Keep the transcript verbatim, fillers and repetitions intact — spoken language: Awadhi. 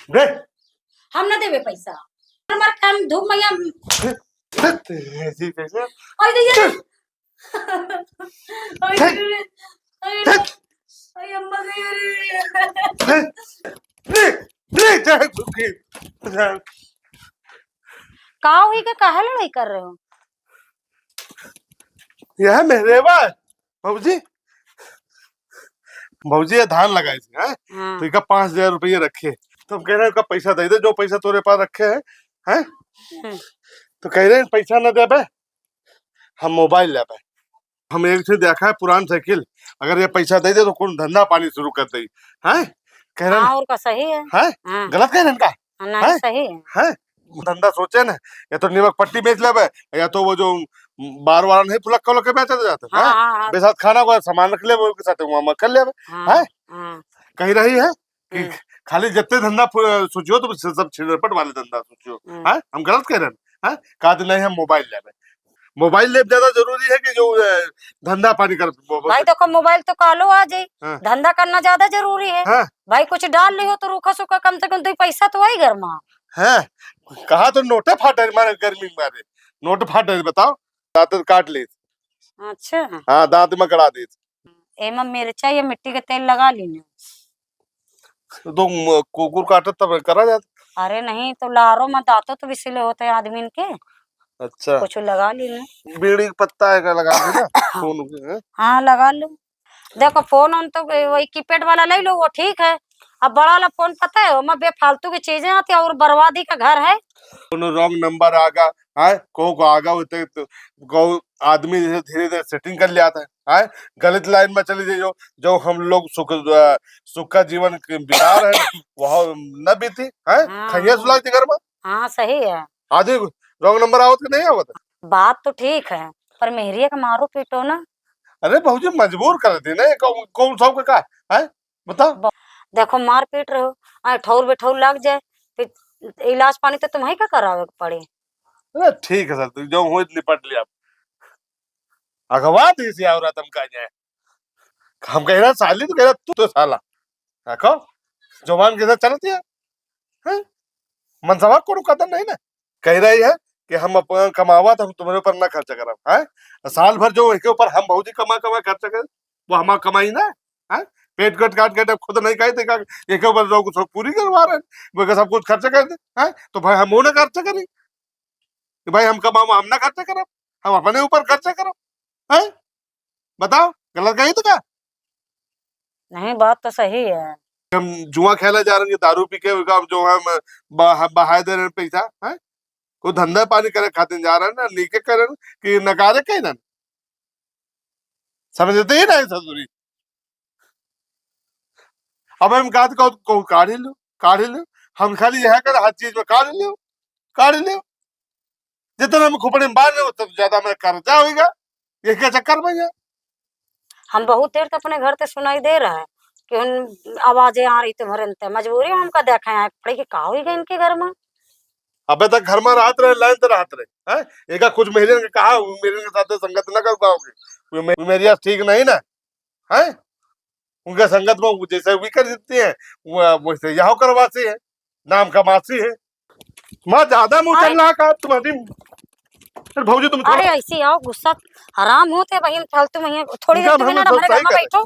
दे। हम ना देबे पैसा। हमार काम धूप मैया। दे, दे, दे, दे, दे। अरे दैया रे। अरे रे। अरे रे। अरे अम्मा गई रे। दे, दे, दे, जाए तू की। का हुई के काहे लड़ाई कर रहे हो? यह मेहरेबा है, भौजी। भौजी, ये धान लगाई थी, हैं? हाँ। तो इका पाँच हजार रुपये रखे। तो हम कह रहे हैं, इका पैसा दे दे, जो पैसा तोरे पास रखे हैं, हैं? हम्म। तो कह रहे हैं, पैसा ना देबे, हम मोबाइल लेबे। हम एक ठे देखा है पुरान साइकिल, अगर ये पैसा दे दे तो कौन धंधा पानी शुरू कर दे, हैं? कह रहे हैं, हाँ, और का सही है। हैं? हाँ। गलत कह रहे हैं का? हाँ, नहीं, हैं? सही है। हैं? धंधा सोचे न, या तो नीमक पट्टी बेच लेबे, या तो वो जो बार वार नहीं फुलक्का उलक्का बेचा जाता है, हाँ, हैं? हाँ, हाँ। बेसात खाना को सामान रख लेबे, उनके साथ वहाँ मक्खन लेबे, हाँ, हैं? हाँ। कही रही है कि हम्म। खाली जितने धंधा फु-, सोचियो, तुम सब छिरपट वाले धंधा सोचियो, हम्म। हैं? हम गलत कह रहे हैं, हैं? कहा तो नहीं, हम मोबाइल लेबे। मोबाइल लेब ज्यादा जरूरी है कि जो, अ, धंधा पानी कर, ब-, ब-, भाई देखो, मोबाइल तो कालो आ जाई, हाँ। धंधा करना ज्यादा जरूरी है। हाँ। भाई कुछ डाल लियो तो रूखा सूखा कम से कम दो पैसा तो आई घर में। हैं? कहा तो नोटे फाटे मारे, गर्मी मारे, नोट फाटे, बताओ, दांत काट ले। अच्छा। हाँ, दांत में गड़ा दे। एमा मिर्चा या मिट्टी के तेल लगा लीने। तो म-, कुकुर काटत तब करा जात। अरे नहीं, तो लारो में दांतों तो बिसिले होते हैं आदमीन के। अच्छा। कुछ लगा लीने। बीड़ी के पत्ता है का लगा दे ना, खून के, हैं? हाँ, लगा लो। देखो, फोन उन तो वही कीपैड वाला ले लो, वो ठीक है। अब बड़ा वाला फोन पता है, ओमा बेफालतू की चीजें आती है और बर्बादी का घर है। कोनो रॉन्ग नंबर आगा, हैं? को, को आगा होते तो को आदमी धीरे धीरे सेटिंग कर लिया था, हैं? गलत लाइन में चली जाइयो, जो हम लोग सुख, अ, सुख का जीवन के बिता रहे हैं, वह न बीती, हैं? हाँ, खैया हाँ। सुला थी घर में। हाँ, सही है। आदमी रॉन्ग नंबर आवत कि नहीं आवत? बात तो ठीक है, पर मेहरिया के मारो पीटो ना। अरे भौजी, मजबूर कर दे ना, कौन, कौन सा का है? बताओ। ब-, देखो, मार पीट रहे हो, आ, ठौर बेठौर लग जाए, फिर इलाज पानी तो तुम्हें का करावे के पड़े। अरे ठीक है सर, तू जो हो निपट लिया। अगवा दी सी औरत हम कह जाए। हम कह रहा साली, तो कह रहा तू तो साला। देखो, जवान के साथ चलती है, हैं? मनसवा कोनो कदर नहीं ना। कह रही है कि हम अपना कमावा तो हम तुम्हारे ऊपर ना खर्चा करब, हैं? साल भर जो एक ऊपर हम भौजी कमा कमा खर्चा करें, वो हमार कमाई ना, हैं? पेट कट काट के अब खुद नहीं खाई थे, एक ऊपर लोग सब पूरी करवा रहे हैं, वो सब कुछ खर्चा कर दे, हैं? तो भाई हम वो ना खर्चा करी कि भाई हम कमावा हम ना खर्चा करब, हम अपने ऊपर खर्चा करब, हैं? बताओ, गलत कही तो का? नहीं, बात तो सही है। हम जुआ खेला जा रहे हैं, दारू पी के उनका जो है हम बहा-, बहाए दे रहे हैं पैसा, हैं? कोई धंधा पानी करे खातिर जा रहे हैं ना, नीके करे कि नकारे कहे ना। समझते ही नहीं ससुरी। अब हम कहा तो कहू, कहू काढ़ी लो, काढ़ी लो। हम खाली यह कर हर चीज में काढ़ी लो, काढ़ी लो। जितना हम खोपड़ी में बांध रहे, उतना ज्यादा हमें कर्जा होइगा। ये क्या चक्कर में है? हम बहुत देर से अपने घर से सुनाई दे रहा है कि उन आवाजें आ रही तुम्हारे अंत। मजबूरी में हमका देखे हैं, पड़े कि का होइगा इनके घर में। अबे तक घर में रहत रहे, लाइन से रहत रहे, हैं? एका कुछ मेहरियन के कहा, उ मेहरियन के साथ संगत न कर पाओगे। उ मे-, उ मेहरिया ठीक नहीं ना, हैं? उनके संगत में वो जैसे भी कर देती हैं, वो वैसे यह करवासी है, नाम कमासी है। माँ ज्यादा मुँह अरे चलना का तुम्हारी, अरे भौजी तुम अरे थोड़ा ऐसे आओ, गुस्सा हराम होते बहिन, फालतू में यहाँ थोड़ी देर इनका तुम हम ना तो हमारे सही घर में कर बैठो।